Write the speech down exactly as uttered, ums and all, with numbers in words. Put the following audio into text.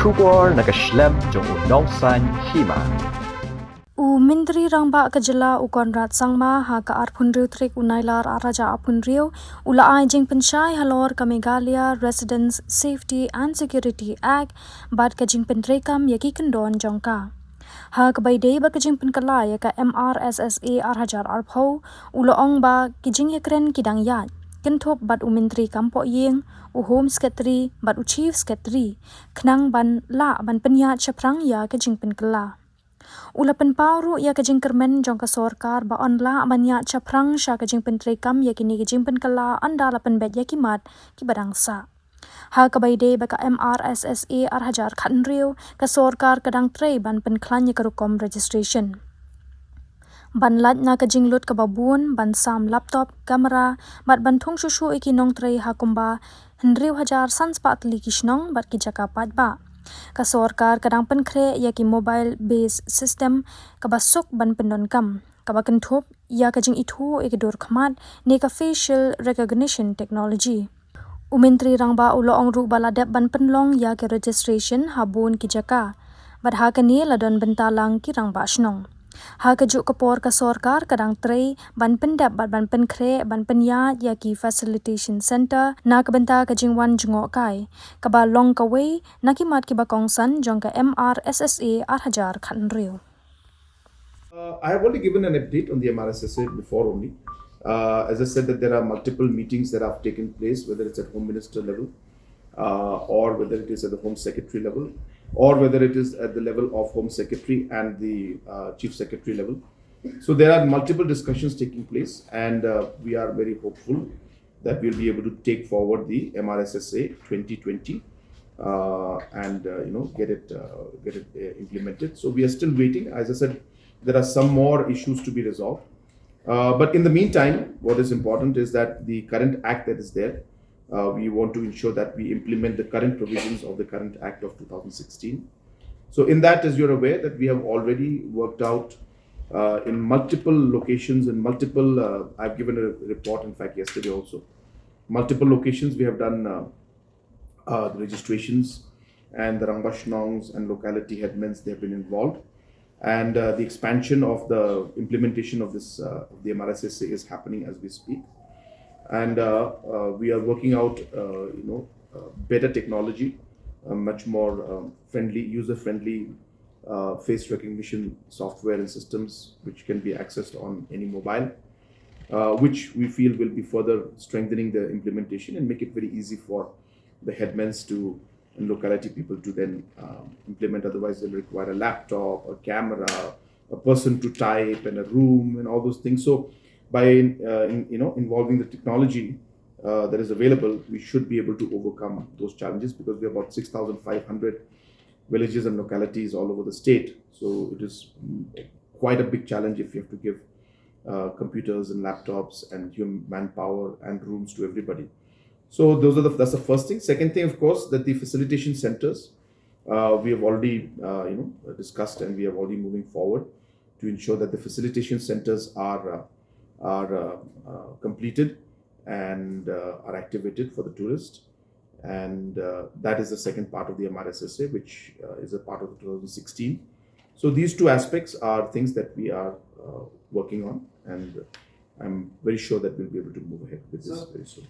Khubor na ka shlem jong u nongsaiñ hima. U Myntri Rangbah ka jylla u Conrad Sangma ha ka arphew hynriew tarik u Nailar arhajar arphew hynriew u la ai jingpynshai halor ka Meghalaya Residents Safety and Security Act bad ka jingpyntreikam ïa ki kyndon jong ka. Ha kaba ïadei bad ka jingpynkylla ïa ka M R S S A arhajar arphew u la ong ba ki jingïakren ki dang ïaid kynthup bad u Myntri Kam Pohïing, u Home Secretary bad u Chief Secretary khnang ban lah ban pynïaid shaphrang ïa ka jingpynkylla. U la pynpaw ruh ïa ka jingkyrmen jong ka sorkar ba yn lah ban ïaid shaphrang sha ka jingpyntreikam ïa kine ki jingpynkylla ynda la pynbeit ïa ki mat kiba dang sah. Ha kaba ïadei bad ka M R S S A arhajar khathynriew ka sorkar ka dang trei ban pynkhlaiñ ïa ka rukom registration ban lait na ka jinglut kaba bun, ban sam laptop, camera bad ban thung shuh shuh ïa ki nongtrei ha kumba hynriew hajar san spah tylli ki shnong bad ki jaka paidbah. Ka sorkar ka dang pynkhreh ïa ki mobile based system kaba suk ban pyndonkam, kaba kynthup ïa ka jingithuh ïa ki dur khmat ne ka facial recognition technology. U Myntri Rangbah u la ong ruh ba la dep ban pynlong ïa ki registration ha bun ki jaka bad ha kane la don bynta lang ki rangbah shnong. Ha kajuh ka por ka sorkar ka dang trei ban pyndep bad ban pynkhreh ban pynïaid ïa ki facilitation center na ka bynta ka jingwan jngohkai kaba long kawei na ki mat kiba kongsan jong ka M R S S A arhajar khathynriew. Uh, I have already given an update on the M R S S A before only. Uh, as I said, that there are multiple meetings that have taken place, whether it's at Home Minister level, uh, or whether it is at the Home Secretary level, or whether it is at the level of Home Secretary and the uh, Chief Secretary level. So there are multiple discussions taking place, and uh, we are very hopeful that we'll be able to take forward the M R S S A twenty twenty uh, and uh, you know, get it uh, get it uh, implemented. So we are still waiting. As I said, there are some more issues to be resolved. Uh, but in the meantime, what is important is that the current act that is there, uh, we want to ensure that we implement the current provisions of the current act of two thousand sixteen. So in that, as you're aware, that we have already worked out uh, in multiple locations, in multiple, uh, I've given a report, in fact, yesterday also. Multiple locations we have done uh, uh, the registrations, and the Rangbah Shnongs and locality headmans, they have been involved. And uh, the expansion of the implementation of this, uh, of the M R S S A is happening as we speak. And uh, uh, we are working out, uh, you know, uh, better technology, uh, much more um, friendly, user-friendly uh, face recognition software and systems which can be accessed on any mobile, uh, which we feel will be further strengthening the implementation and make it very easy for the headmans to and locality people to then um, implement. Otherwise, they'll require a laptop, a camera, a person to type, and a room, and all those things. So, by uh, in, you know, involving the technology uh, that is available, we should be able to overcome those challenges, because we have about six thousand five hundred villages and localities all over the state. So it is mm, quite a big challenge if you have to give uh, computers and laptops and human manpower and rooms to everybody. So those are the, that's the first thing. Second thing, of course, that the facilitation centers, uh, we have already uh, you know, discussed, and we are already moving forward to ensure that the facilitation centers are uh, are uh, uh, completed and uh, are activated for the tourist. And uh, that is the second part of the M R S S A, which uh, is a part of the two thousand sixteen. So these two aspects are things that we are uh, working on, and I'm very sure that we'll be able to move ahead with this very soon.